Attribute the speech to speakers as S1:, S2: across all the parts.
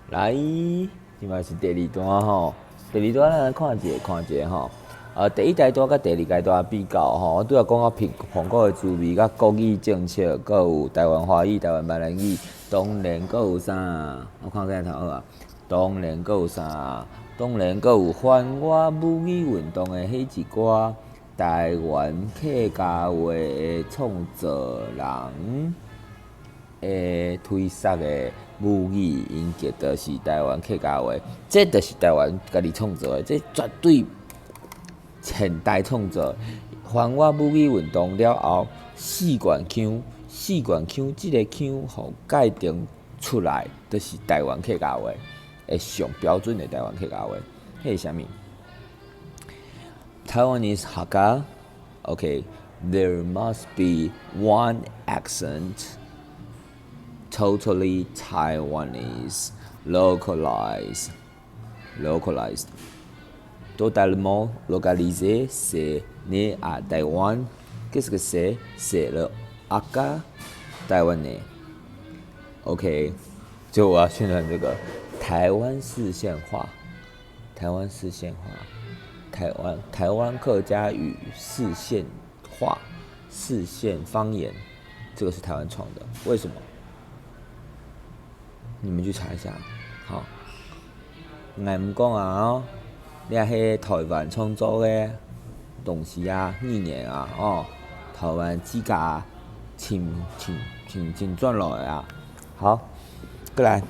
S1: 來，這擺是第二段吼，第二段咱來看一下，看一下吼。第一階段佮第二階段比較吼，我拄仔講到蘋蘋果的滋味，佮國語政策，閣有台灣華語、台灣閩南語，當然閣有啥？我看鏡頭好啊。當然閣有啥？當然閣有反我母語運動的彼一寡台灣客家話的創作人的推捒的母語，𪜶叫做是台灣客家話，這就是台灣家己創造的，這絕對現代創造。反我母語運動了後，四縣腔，四縣腔這个腔予界定出來，就是台灣客家話的上標準的台灣客家話。彼是啥物？Taiwanese Hakka, okay, there must be one accent, totally Taiwanese, localized, localized. Totalement localisé, c'est né à Taïwan. Qu'est-ce que c'est? C'est le Hakka taïwanais. OK，就我要宣傳這個台灣四縣話，台灣四縣話，台灣客家語四縣話，四縣方言，這個是台灣創的，為什麼？你們去查一下。好，𠊎毋講啊哦，你係台灣創造的東西啊，語言啊，哦，台灣自家親親親親轉來啊。好，過來，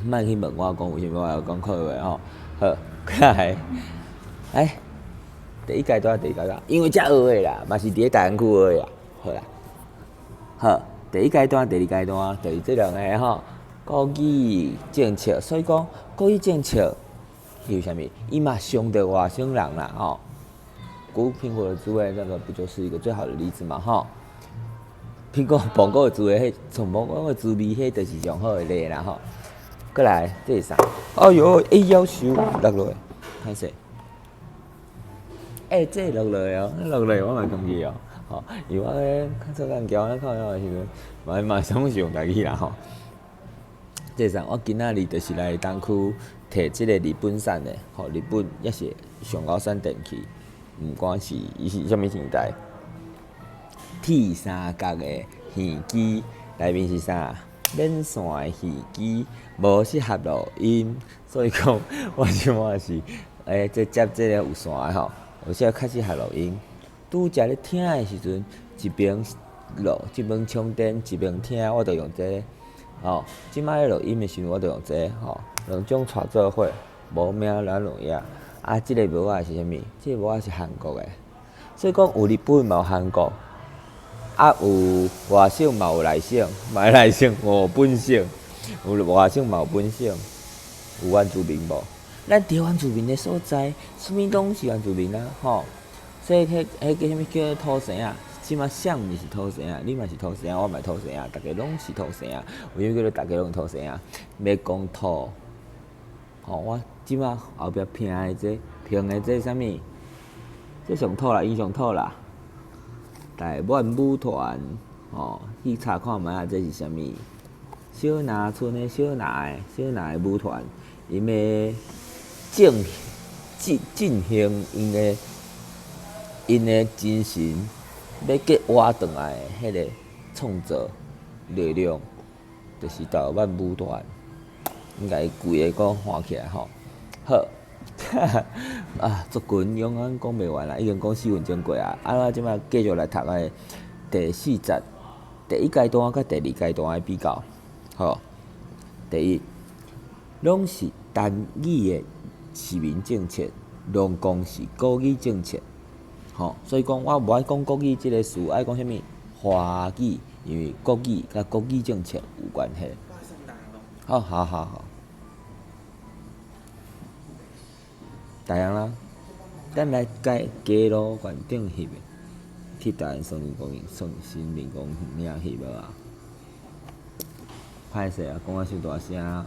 S1: 莫去問我講為啥物我會講客話吼。好，過來，哎，第一階段，第二階段，因為遮學的啦，嘛是佇咧大安區學的啦。好啦，好，第一階段，第二階段，就是這兩个吼，國語政策，所以講國語政策有啥物？伊嘛傷著外省人啦吼。古蘋果的滋味，那個不就是一個最好的例子嘛吼。蘋果的滋味，彼從蘋果的滋味，彼就是上好的例啦吼。過來，這是啥？哎喲，欸，夭壽落落來，歹勢。欸，這落落來哦，落落來我嘛感覺哦，吼，因為我咧較早咱交咱靠枵的時陣，嘛嘛總是用台語啦吼。這是啥？我今仔日就是來東區提這個日本產的，吼，日本抑是上高山電器，毋管是伊是啥物時代，鐵三角的耳機內面是啥？免線的耳機，無適合錄音，所以講我這擺是，欸，這接這个有線的吼，有時較適合錄音。拄才咧聽的時陣，一邊錄，一邊充電，一邊聽，我就用這个。吼，這擺咧錄音的時陣，我就用這个，吼，兩種帶做伙，無名咱有影。啊，這个帽仔是啥物？這个帽仔是韓國的，所以講有日本嘛有韓國。啊，有外省嘛有內省，嘛內省有本省，有外省嘛有本省，有原住民無？咱佇原住民的所在，啥物攏是原住民啊，吼！所以彼彼叫啥物叫土生仔？這馬啥毋是土生仔？你嘛是土生仔，我嘛土生仔，逐家攏是土生仔。為啥物叫做逐家攏土生仔？欲講土，吼！我這馬後壁拼的這拼的這啥物？這上土啦，𪜶上土啦。台灣舞團，吼，去查看覓仔，這是啥物？小林村的小林的小林的舞團，𪜶的進進進行𪜶的精神，欲閣活轉來的彼个創造力量，就是台灣舞團，應該規个閣換起來吼。好，啊，族群永遠講袂完啦，已經講4分鐘過啊。啊，我這擺繼續來讀個第四節，第一階段佮第二階段的比較。好，第一，攏是單語的市民政策，攏講是國語政策。吼，所以講我無愛講國語這个詞，愛講啥物？華語，因為國語佮國語政策有關係。好好好好。大樣啦，咱來改街路縣頂翕的，去台灣森林公園、森林公園翕無啊？歹勢啊，講啊傷大聲。